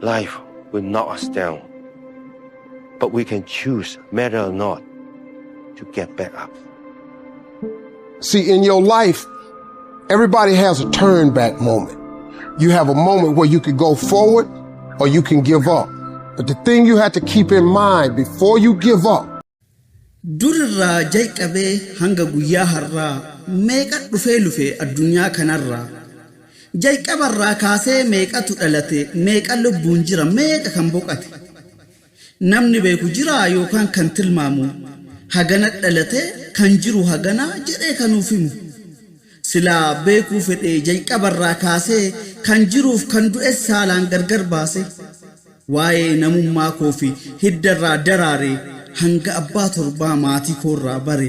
Life will knock us down, but we can choose whether or not to get back up. See, in your life, everybody has a turn back moment. You have a moment where you could go forward or you can give up. But the thing you have to keep in mind before you give up Durirraa jalqabee hanga guyyaa har'aa meeqa dhufee lufe addunyaa kanarraa. Jalqabarraa kaasee meeqatu dhalate, meeqa lubbuun jira, meeqa kan boqate. Namni beeku jira yookaan kan tilmaamu hagana dhalate kan jiru hagana jedhee kanuuf himu. Silaa beekuu fedhee jalqabarraa kaasee kan jiruuf kan du'e saalaan gargar baase. Waa'ee namummaa koo fi hiddarraa daraare hanga abbaa torbaa maatii koorraa bare.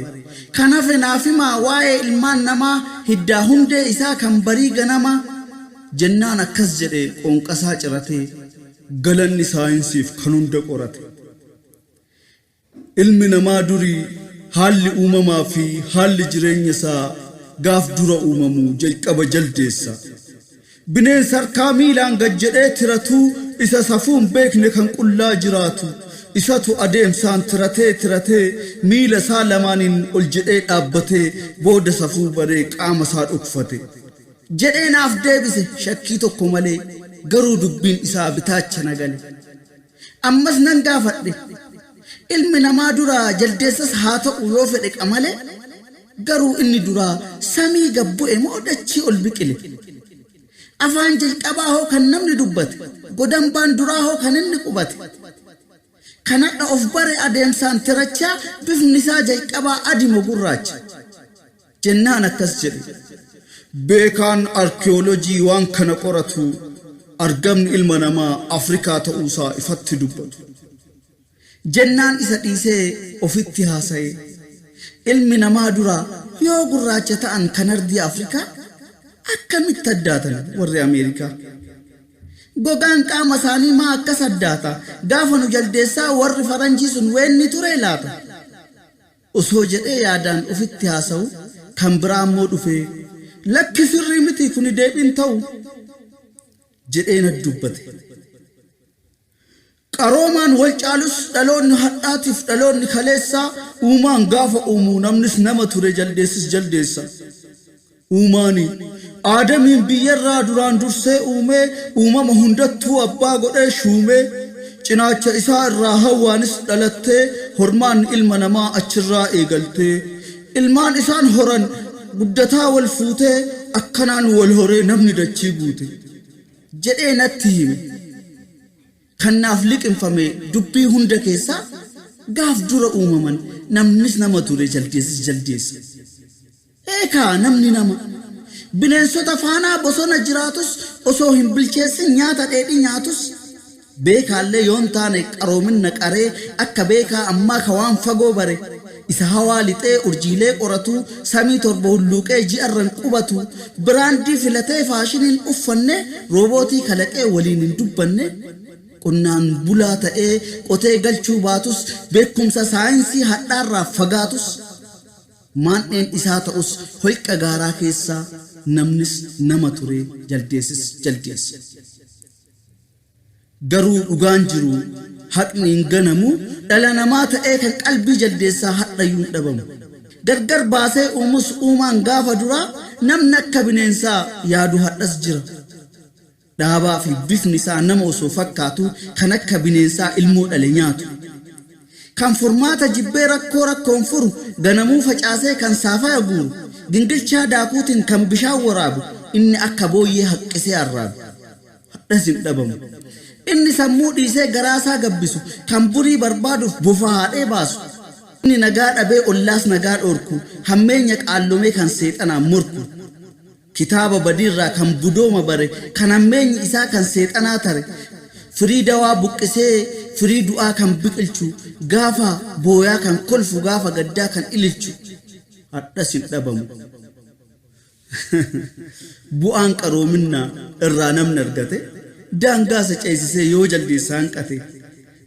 Kan hafe naaf himaa waa'ee ilmaan namaa hiddaa hundee isaa kan barii ganamaa. Jennaan akkas jedhe qoonqasaa ciratee galanni saayinsiif kan hunda qorate. Ilmi namaa durii haalli uumamaa fi haalli jireenya isaa gaaf dura uumamu jalqaba jaldeessa. Bineensa harkaa miilaan gad jedhee tiratuu isa safuun beekne kan qullaa jiraatu. Isatu adeemsaan tiratee tiratee miila isaa lamaaniin ol jedhee dhaabbatee booda safuu baree qaama isaa dhokfate. Jedhee naaf deebise shakkii tokko malee garuu dubbiin isaa bitaacha na gale. Ammas nan gaafadhe. Ilmi namaa dura jaldeessas haa ta'u yoo fedhe qamalee garuu inni duraa samii gad bu'e moo dachii ol biqile? Afaan jalqabaa hoo kan namni dubbate, godambaan duraa hoo kan inni qubate? Kan hadha of bare adeemsaan tirachaa bifni isaa jalqabaa adi moo gurraacha? Jennaan akkas jedhe. Beekaan arkiyoolojii waan kana qoratu argamni ilma namaa Afrikaa ta'uusaa ifatti dubbatu. Jennaan isa dhiisee ofitti haasa'e. Ilmi namaa dura yoo gurraacha ta'an kan ardii Afrikaa akkamitti addaatan warri Ameerikaa? Gogaan qaama isaanii maa akkas addaata? Gaafa nu jaldeessaa warri faranjii sun weenni turee laata? Osoo jedhee yaadaan ofitti haasa'u kan biraa immoo dhufee lakki sirrii miti kuni deebiin ta'u jedhee na dubbate. Qaroomaan wal caalus dhaloonni hadhaatiif dhaloonni kaleessaa uumaan gaafa uumu namnis nama ture jaldeessis jaldeessa. Uumaani Aadamiin biyyarraa duraan dursee uumee uumama hundattuu abbaa godhee shuumee cinaacha isaa irraa Hawwaanis dhalattee hormaanni ilma namaa achirraa eegaltee ilmaan isaan horan guddataa wal fuutee akkanaan wal horee namni dachii guute. Jedhee natti hime. Kan naaf liqimfame dubbii hunda keessaa gaaf dura uumaman namnis nama ture jaldeessis jaldeessa. Eekaa namni nama. Bineensota faanaa bosona jiraatus osoo hin bilcheessin nyaata dheedhii nyaatus beekaallee yoon taane qaroominna qaree akka beekaa ammaa ka waan fagoo bare isa hawaa lixee urjiilee qoratu samii torba hulluuqee ji'arran qubatu biraandii filatee faashiniin uffanne roobootii kalaqee waliin hin dubbanne qonnaan bulaa ta'ee qotee galchuu baatus beekumsa saayinsii hadhaarraa fagaatus maandheen isaa ta'us holqa gaaraa keessaa namnis nama ture jaldeessis jaldeessa. Garuu dhugaan jiru haqni hin ganamu dhala namaa ta'ee kan qalbii jaldeessaa hadhayyuu hin dhabamu. Gargar baasee uumus uumaan gaafa duraa namni akka bineensaa yaadu hadhas jira. Dhaabaa fi bifni isaa nama osoo fakkaatu kan akka bineensaa ilmoo dhale nyaatu. Kan furmaata jibbee rakkoo rakkoon furu ganamuu facaasee kan saafaya guuru gingilchaa daakuutiin kan bishaan waraabu inni akka booyyee haqqisee arraabu. Hadhas hin dhabamu. Inni sammuu dhiisee garaasaa gabbisu kan burii barbaaduuf bofa haadhee baasu. Inni nagaa dhabee ollaas nagaa dhoorku hammeenya qaallomee kan seexanaan morku. Kitaaba badiirraa kan budooma bare kan hammeenyi isaa kan seexanaa tare. Firii dawaa buqqisee firii du'aa kan biqilchu gaafa booyaa kan kolfu gaafa gaddaa kan ililchu. Hadhas hin dhabamu. Bu'aan qaroominna irraa namni argate daangaa isa ceesisee yoo jaldeessa hanqate.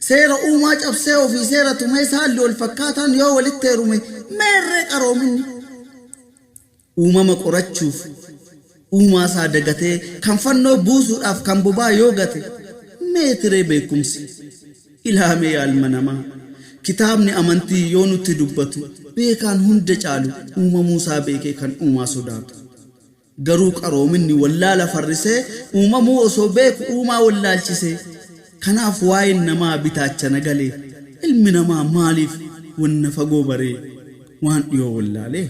Seera uumaa cabsee ofii seera tumee saalli wal fakkaataan yoo walitti heerume meerree qaroominni. Uumama qorachuuf uumaa isaa dagatee kan fannoo buusuudhaaf kan bobaa yoo gate Meetiree beekumsi? Ilaamee yaa ilma namaa. Kitaabni amantii yoo nutti dubbatu beekaan hunda caalu uumamuu isaa beekee kan uumaa sodaatu. Garuu qaroominni wallaala farrisee uumamuu osoo beeku uumaa wallaalchisee. Kanaaf waa'een namaa bitaacha na galee. Ilmi namaa maaliif wanna fagoo baree waan dhiyoo wallaalee?